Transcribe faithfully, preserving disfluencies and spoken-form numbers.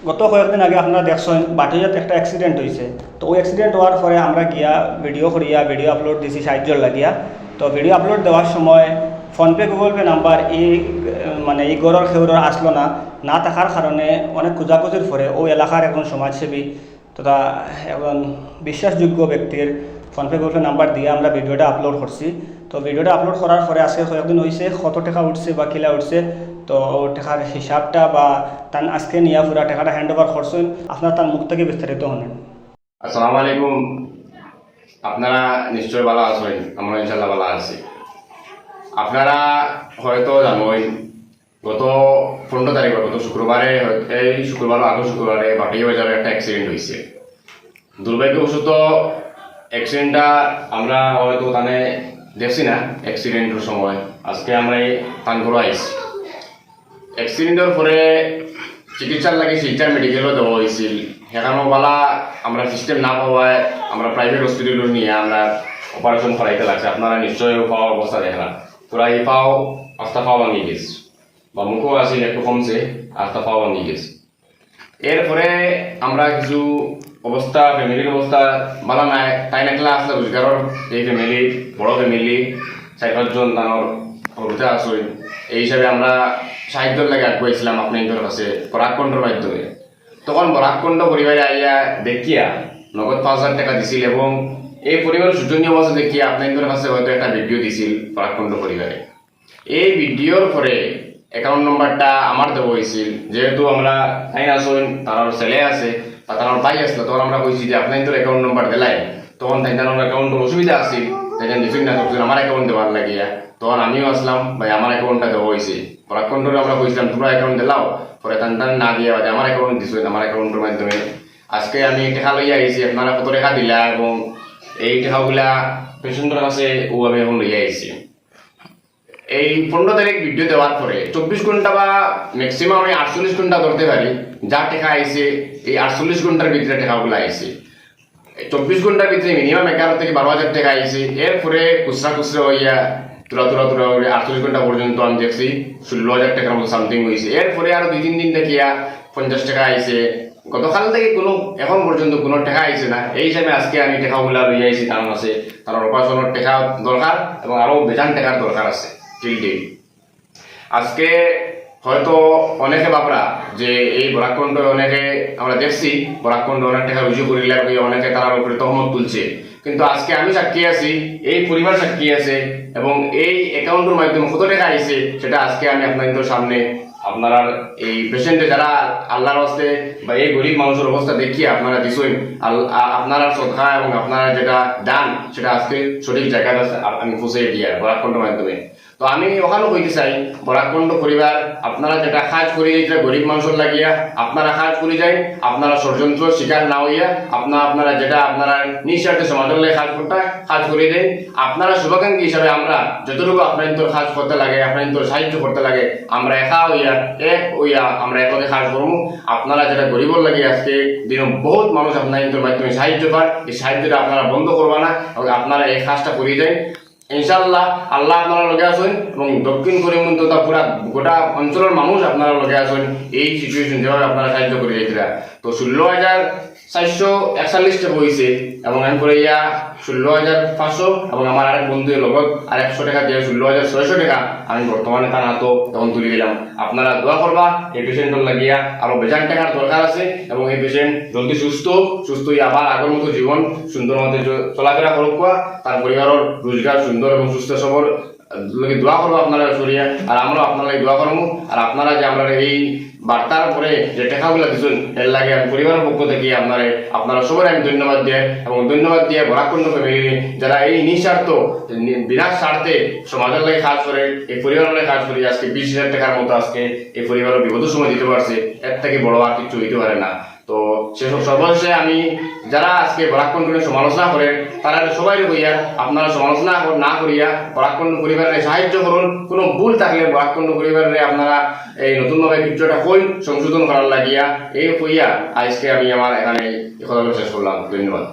গত কয়েকদিন আগে আপনারা দেখছইন বাটুইয়াত একটা অ্যাক্সিডেন্ট হইছে। তো ওই অ্যাক্সিডেন্ট হওয়ার পরে আমরা গিয়া ভিডিও করিয়া ভিডিও আপলোড দিছি সাহায্যর লাগিয়া। তো ভিডিও আপলোড দেওয়ার সময় ফোনপে গুগল পে নাম্বার এই মানে এই ঘরর কেউরর আসলো না। না থাকার কারণে অনেক খোঁজাখুঁজির পরে ওই এলাকার একজন সমাজসেবী তথা একজন বিশ্বাসযোগ্য ব্যক্তির ফোনপে গুগল পে নাম্বার দিয়া আমরা ভিডিওটা আপলোড করছি। তো ভিডিওটা আপলোড করার পরে আজকে কয়েকদিন হইছে, কত টেকা উঠছে বা কিলা উঠছে, তো টেকার হিসাবটা বা তান আজকে নিয়া পুরা টেকাটা হ্যান্ড ওভার করছইন। আপনারা তান মুখ থাকি বিস্তারিত হুনইন। আসসালামু আলাইকুম। আপনারা নিশ্চয় ভালা আছইন, আমরা ইনশাল্লাহ ভালা আছি। আপনারা হয়তো জানইন, গত পনেরো তারিখ, গত শুক্রবারে, এই শুক্রবার, আগর শুক্রবারে বাটুইয়া বাজারো একটা অ্যাক্সিডেন্ট হইছে। দুর্ভাগ্যবশত অ্যাক্সিডেন্টটা আমরা হয়তো তানে দেখছি না অ্যাক্সিডেন্টর সময়, আজকে আমরা এই তান ঘরো আইছি। অ্যাক্সিডেন্টর পরে চিকিৎসার লাগি শিলচর মেডিকেলো দেওয়া হইছিল। সেখানো ভালা আমরা সিস্টেম না পাওয়ায় আমরা প্রাইভেট হসপিটালো নিয়া আমরা অপারেশন করাইতে লাগছে। আপনারা নিশ্চয় পাওয়ার অবস্থা দেখরা, পুরা এই পাও আস্তা পাও ভাঙি গেছে, বা মুখও আছিল একটু কমছে, আস্তা পাও ভাঙি গেছে। এরপরে আমরা কিছু অবস্থা, ফ্যামিলির অবস্থা ভালা নাই, তাইন একলা আসলা রোজগারর, এই ফ্যামিলি, বড় ফ্যামিলি, চার পাঁচজন তানর হবিতা আছইন। এই হিসাবে আমরা সাহায্যর লাগি আগুয়াইছিলাম আপনাইনতর কাছে বরাক কণ্ঠর মাধ্যমে। তখন বরাক কণ্ঠ পরিবারে আইয়া দেখিয়া নগদ পাঁচ হাজার টেকা দিছিল এবং এই পরিবারর শোচনীয় অবস্থা দেখিয়া আপনাইনতর কাছে হয়তো একটা ভিডিও দিছিল বরাক কণ্ঠ পরিবারে। এই ভিডিওর পরে অ্যাকাউন্ট নাম্বারটা আমার দেওয়া হইছিল, যেহেতু আমরা তাইন আছইন, তানর ছেলে আছে বা তানর ভাই আছিল, তখন আমরা কইছি যে আপনাইনতর অ্যাকাউন্ট নাম্বার দিলাই, তখন তাইন তানর অ্যাকাউন্টর অসুবিধা আছিল, তাইন দিছইন না, তখন আমার অ্যাকাউন্ট দেওয়ার লাগিয়া, তখন আমিও আসলাম, ভাই আমার অ্যাকাউন্টটা দেওয়া হইছে। বরাক কণ্ঠরে আমরা কইছিলাম তোমরা অ্যাকাউন্ট দিলাও, পরে তান তান না দিয়া বাদে আমার অ্যাকাউন্ট দিছইন, আমার অ্যাকাউন্টর মাধ্যমে আজকে আমি টেকা লইয়া আইছি। আপনারা কত টেকা দিলা এবং এই টেকাগুলা পেশেন্টর কাছে ও আমি এখন লইয়া আইছি। এই পনেরো তারিখ ভিডিও দেওয়ার পরে চব্বিশ ঘন্টা বা ম্যাক্সিমাম আমি আটচল্লিশ ঘন্টা ধরতে পারি, যা টেকা আইছে এই আটচল্লিশ ঘন্টার ভিতরে টেকাগুলা আইছে। এই চব্বিশ ঘন্টার ভিতরে মিনিমাম এগারো থেকে বারো হাজার টেকা আইছে। এরপরে খুচরা খুচরা হইয়া তুরা তুরা তুরা হইয়া আটচল্লিশ ঘন্টা পর্যন্ত আমি দেখছি ষোলো হাজার টেকার মতো সামথিং হইছে। এরপরে আরো দুই তিন দিন দেখিয়া পঞ্চাশ টেকা আইছে। গতকাল থেকে কোনো, এখন পর্যন্ত কোনো টেকা আইছে না। এই হিসাবে আজকে আমি টেকাগুলা লইয়া আইছি, কারণ আছে, কারণ অপারেশনের টেকা দরকার এবং আরো বেজান টেকার দরকার আছে টিল ডেট। আজকে হয়তো অনেকে ভাবরা যে এই বরাক কণ্ঠ অনেকে আমরা দেখছি, বরাক কণ্ঠ অনেক টেকা রুজি করিলে আর কি অনেকে তারার উপরে তহমত তুলছে, কিন্তু আজকে আমি সাক্ষী আছি, এই পরিবার সাক্ষী আছে এবং এই অ্যাকাউন্টের মাধ্যমে কত টেকা আইছে সেটা আজকে আমি আপনাদের সামনে, আপনারা এই পেশেন্টে যারা আল্লাহর হস্তে বা এই গরিব মানুষের অবস্থা দেখিয়া আপনারা দিছইন, আল-, আ-, আপনারা সদকা এবং আপনারা যেটা দান সেটা আজকে সঠিক জায়গায় আছে, আ-, আমি পৌঁছে দিয়া বরাক কণ্ঠর মাধ্যমে। তো আমি ওখানে কইতে চাই, বরাক কণ্ঠ পরিবার, আপনারা যেটা কাজ করি যাইতরা গরিব মানুষের লাগিয়া, আপনারা কাজ করি যাইন, আপনারা ষড়যন্ত্র শিকার না হইয়া, আপনারা, আপনারা যেটা আপনারা নিঃস্বার্থে সমাজের লাগি কাজ করতা, কাজ করি দেন। আপনারা শুভাকাঙ্ক্ষী হিসাবে আমরা যতটুকু আপনাদের কাজ করতে লাগে, আপনাদের সাহায্য করতে লাগে, আমরা একা হইয়া, এক হইয়া আমরা একসাথে কাজ করবো। আপনারা যেটা গরিবর লাগি আজকে দিনে বহুত মানুষ আপনাদের মাধ্যমে সাহায্য পান, এই সাহায্যটা আপনারা বন্ধ করবা না এবং আপনারা এই কাজটা করি যাইন। ইনশাআল্লাহ আল্লাহ আপনারা লগে আছইন এবং দক্ষিণ করিমগঞ্জ তথা পুরা গোটা অঞ্চলের মানুষ আপনারা লগে আছইন। এই সিচুয়েশন যেভাবে আপনারা সাহায্য করি যাইতরা, তো ষোলো হাজার চারশো একচল্লিশ টেকা হইছে এবং আমি পরে ইয়া ষোলো হাজার পাঁচশো এবং আমার আরেক বন্ধু লগত আর একশো টেকা দিয়া ষোলো হাজার ছয়শো টেকা আমি বর্তমানে তার হাতো তখন তুলি দিলাম। আপনারা দোয়া করবা, এই পেশেন্টর লাগিয়া আরো বেজান টেকার দরকার আছে এবং এই পেশেন্ট জলদি সুস্থ হোক, সুস্থ হয়ে আবার আগের মতো জীবন সুন্দর মতো চ-, চলাফেরা করুক, তার পরিবারের রোজগার সুন্দর এবং সুস্থ সবল লগে দোয়া করবো আপনারা সরিয়া, আর আমরাও আপনার লাগি দোয়া করবো। আর আপনারা যে আমরা এই বার্তার পরে যে টেকাগুলা দিছইন, এর লাগি আমি পরিবারের পক্ষ থেকে আপনারা, আপনারা সবাই আমি ধন্যবাদ দিয়ে এবং ধন্যবাদ দিয়ে বরাক কণ্ঠ ফ্যামিলি যারা এই নিঃস্বার্থ, নি-, বিনা স্বার্থে সমাজের লাগি কাজ করে, এই পরিবারের লাগি কাজ করে, আজকে বিশ হাজার টেকার মতো আজকে এই পরিবারের বিপদের সময় দিতে পারছে, এর থেকে বড় আর কিছু হইতে পারে না। তো সেসব সর্বশেষে আমি যারা আজকে বরাক কণ্ঠরে সমালোচনা করে, তারা সবাই হইয়া আপনারা সমালোচনা কর-, না করিয়া বরাক কণ্ঠ পরিবারের সাহায্য করুন। কোনো ভুল থাকলে বরাক কণ্ঠ পরিবারের আপনারা এই নতুনভাবে কিছু একটা কইন সংশোধন করার লাগিয়া। এই কইয়া আজকে আমি আমার এখানে এই কথাগুলো শেষ করলাম। ধন্যবাদ।